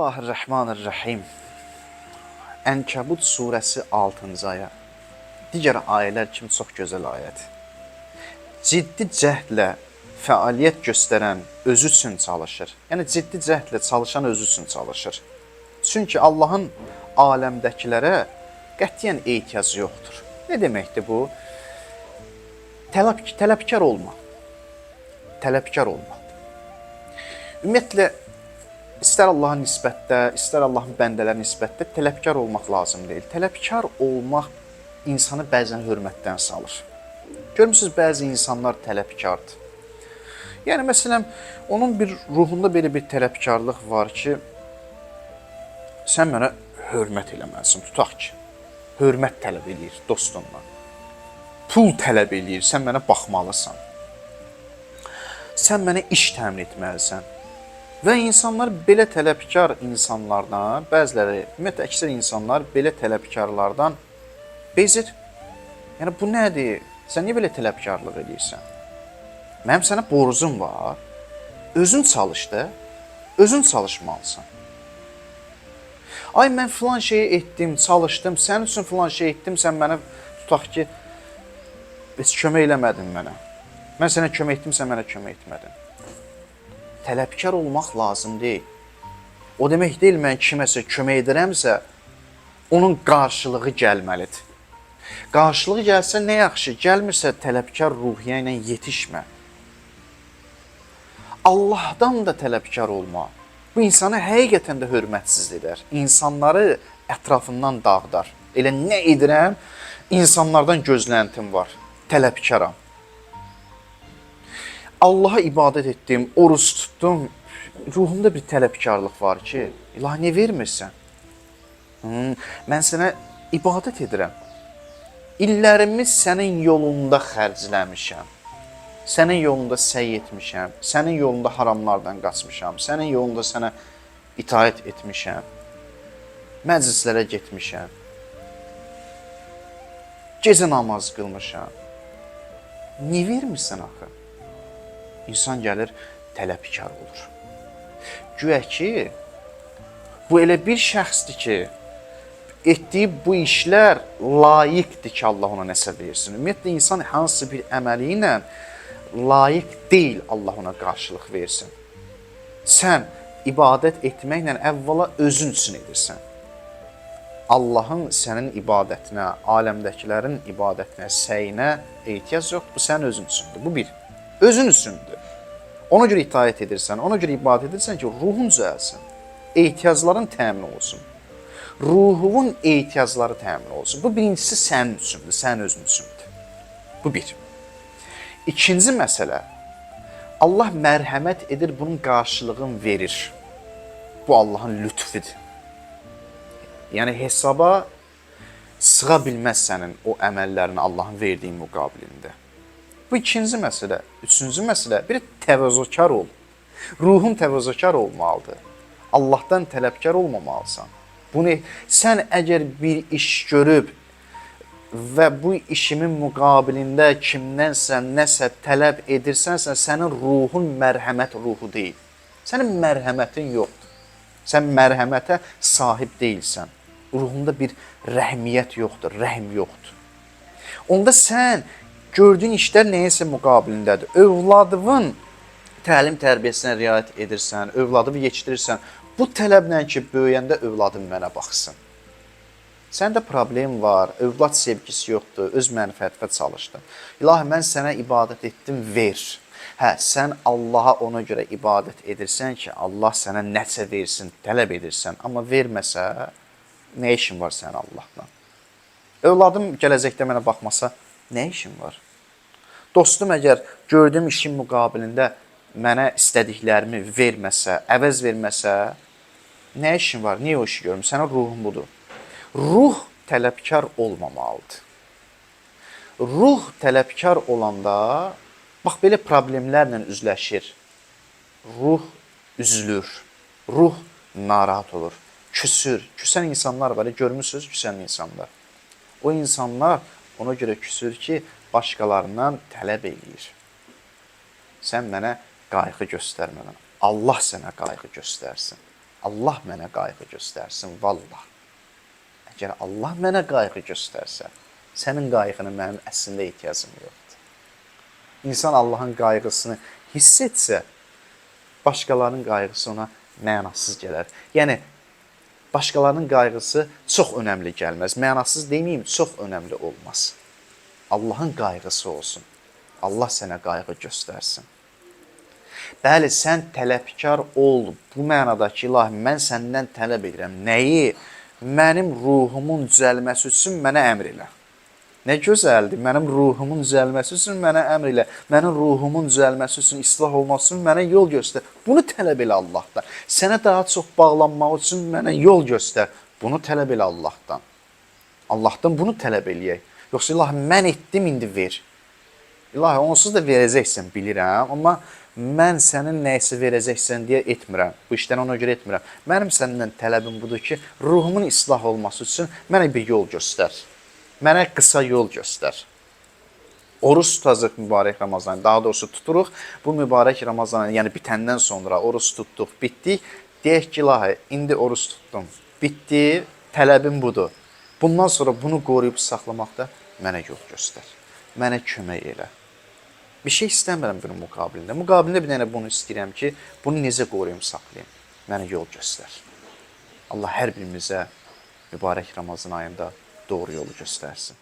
Bismillahirrahmanirrahim. Ənkəbut surəsi 6-cı ayə. Digər ayələr kimi çox gözəl ayədir. Ciddi cəhdlə fəaliyyət göstərən özü üçün çalışır. Yəni ciddi cəhdlə çalışan özü üçün çalışır. Çünki Allahın aləmdəkilərə qətiyyən ehtiyacı yoxdur. Nə deməkdir bu? Tələbkar olma. Tələbkar olma. Ümumiyyətlə İstər Allaha nisbətdə, istər Allahın bəndələri nisbətdə tələbkar olmaq lazım deyil. Tələbkar olmaq insanı bəzən hörmətdən salır. Görmüsünüz, bəzi insanlar tələbkardır. Yəni məsələn, onun bir ruhunda belə bir tələbkarlıq var ki, sən mənə hörmət eləməlisən, tutaq ki, hörmət tələb eləyir dostundan. Pul tələb eləyir, sən mənə baxmalısan. Sən mənə iş təmin etməlisən. Və insanlar belə tələbkar insanlardan, bəziləri, ümumiyyətlə əksər insanlar belə tələbkarlardan bezir. Yəni bu nədir? Sən niyə belə tələbkarlıq eləyirsən? Mənim sənə borcum var. Özün çalış da. Özün çalışmalısan. Ay mən filan şeyi etdim, çalışdım, sənin üçün filan şey etdim, sən mənə tutaq ki, heç kömək eləmədin mənə. Mən sənə kömək etdim, sən mənə kömək etmədin. Tələbkar olmaq lazım deyil. O demək deyil, mən kiməsə kömək edirəmsə, onun qarşılığı gəlməlidir. Qarşılığı gəlsə nə yaxşı, gəlmirsə tələbkar ruhiyyə ilə yetişmə. Allahdan da tələbkar olma. Bu insanı həqiqətən də hörmətsiz edər. İnsanları ətrafından dağıdar. Elə nə edirəm? İnsanlardan gözləntim var. Tələbkaram. Allaha ibadət etdim, oruc tutdum. Ruhumda bir tələbkarlıq var ki, ilahi niyə vermirsən? Mən sənə ibadət edirəm. İllərimi sənin yolunda xərcləmişəm. Sənin yolunda səy etmişəm. Sənin yolunda haramlardan qaçmışam. Sənin yolunda sənə itaət etmişəm. Məclislərə getmişəm. Gecə namaz qılmışam. Niyə vermirsən axı? İnsan gəlir, tələbkar olur. Güya ki, bu elə bir şəxsdir ki, etdiyi bu işlər layiqdir ki, Allah ona nəsə versin. Ümumiyyətlə, insan hansısa bir əməli ilə layiq deyil Allah ona qarşılıq versin. Sən ibadət etməklə əvvəla özün üçün edirsən. Allahın sənin ibadətinə, aləmdəkilərin ibadətinə, səyinə ehtiyac yoxdur. Bu sənin özün üçündür. Bu bir. Özün üçündür. Ona görə itaət edirsən, ona görə ibadət edirsən ki, ruhun düzəlsin, ehtiyacların təmin olsun. Ruhun ehtiyacları təmin olsun. Bu birincisi sənin üçündür, sənin özün üçündür. Bu bir. İkinci məsələ, Allah mərhəmət edir, bunun qarşılığını verir. Bu Allahın lütfüdür. Yəni hesaba sığa bilməz sənin o əməllərini Allahın verdiyi müqabilində. Bu ikinci məsələ. Üçüncü məsələ, bir təvazökar ol. Ruhun təvazökar olmalıdır. Allahdan tələbkar olmamalısan. Bunu sən əgər bir iş görüb və bu işimin müqabilində kimdənsə nəsə tələb edirsənsə, sənin ruhun mərhəmət ruhu deyil. Sənin mərhəmətin yoxdur. Sən mərhəmətə sahib deyilsən. Ruhunda bir rəhmiyyət yoxdur, rəhm yoxdur. Onda sən gördüyün işlər nəyəsə müqabilindədir. Övladının təlim tərbiyəsinə riayət edirsən, övladını yetişdirirsən. Bu tələblə ki, böyüyəndə övladım mənə baxsın. Səndə problem var, övlad sevgisi yoxdur, öz mənfəətinə çalışdın. İlahi, mən sənə ibadət etdim, ver. Hə, sən Allaha ona görə ibadət edirsən ki, Allah sənə nəsə versin, tələb edirsən. Amma verməsə, nə işin var sənin Allahla? Övladım gələcəkdə mənə baxmasa, nə işin var? Dostum əgər gördüyüm işin müqabilində mənə istədiklərimi verməsə, əvəz verməsə, nə işin var? Niyə o işi görürüm? Sənin ruhun budur. Ruh tələbkar olmamalıdır. Ruh tələbkar olanda, bax belə problemlərlə üzləşir. Ruh üzülür, ruh narahat olur, küsür. Küsən insanlar var, görmüsünüz küsən insanlar. O insanlar ona görə küsür ki, başqalarından tələb eləyir. Sən mənə qayğı göstərmədən, Allah sənə qayğı göstərsin. Allah mənə qayğı göstərsin, vallah. Əgər Allah mənə qayğı göstərsə, sənin qayğına mənim əslində ehtiyacım yoxdur. İnsan Allahın qayğısını hiss etsə, başqalarının qayğısı ona mənasız gələr. Yəni, başqalarının qayğısı çox önəmli gəlməz. Mənasız deməyim, çox önəmli olmaz. Allahın qayğısı olsun. Allah sənə qayğı göstərsin. Bəli, sən tələbkar ol. Bu mənada ki, ilahi, mən səndən tələb edirəm. Nəyi? Mənim ruhumun düzəlməsi üçün mənə əmr elə. Nə gözəldir. Mənim ruhumun düzəlməsi üçün mənə əmr elə. Mənim ruhumun düzəlməsi üçün, islah olması üçün mənə yol göstər. Bunu tələb elə Allahdan. Sənə daha çox bağlanmaq üçün mənə yol göstər. Bunu tələb elə Allahdan. Allahdan bunu tələb eləyək. Yoxsa ilahi, mən etdim, indi ver. İlahi, onsuz da verəcəksən, bilirəm, amma mən sənin nəyisə verəcəksən deyə etmirəm. Bu işdən ona görə etmirəm. Mənim səndən tələbim budur ki, ruhumun islah olması üçün mənə bir yol göstər. Mənə qısa yol göstər. Oruç tutacaq mübarək Ramazan, daha doğrusu tuturuq. Bu mübarək Ramazan, yəni bitəndən sonra oruç tutduq, bitdik. Deyək ki, ilahi, indi oruç tutdum, bitdi, tələbim budur. Bundan sonra bunu qoruyub saxlamaqda mənə yol göstər. Mənə kömək elə. Bir şey istəmirəm bunun müqabilində. Müqabilində bir dənə bunu istəyirəm ki, bunu necə qoruyum, saxlayım. Mənə yol göstər. Allah hər birimizə mübarək Ramazan ayında doğru yolu göstərsin.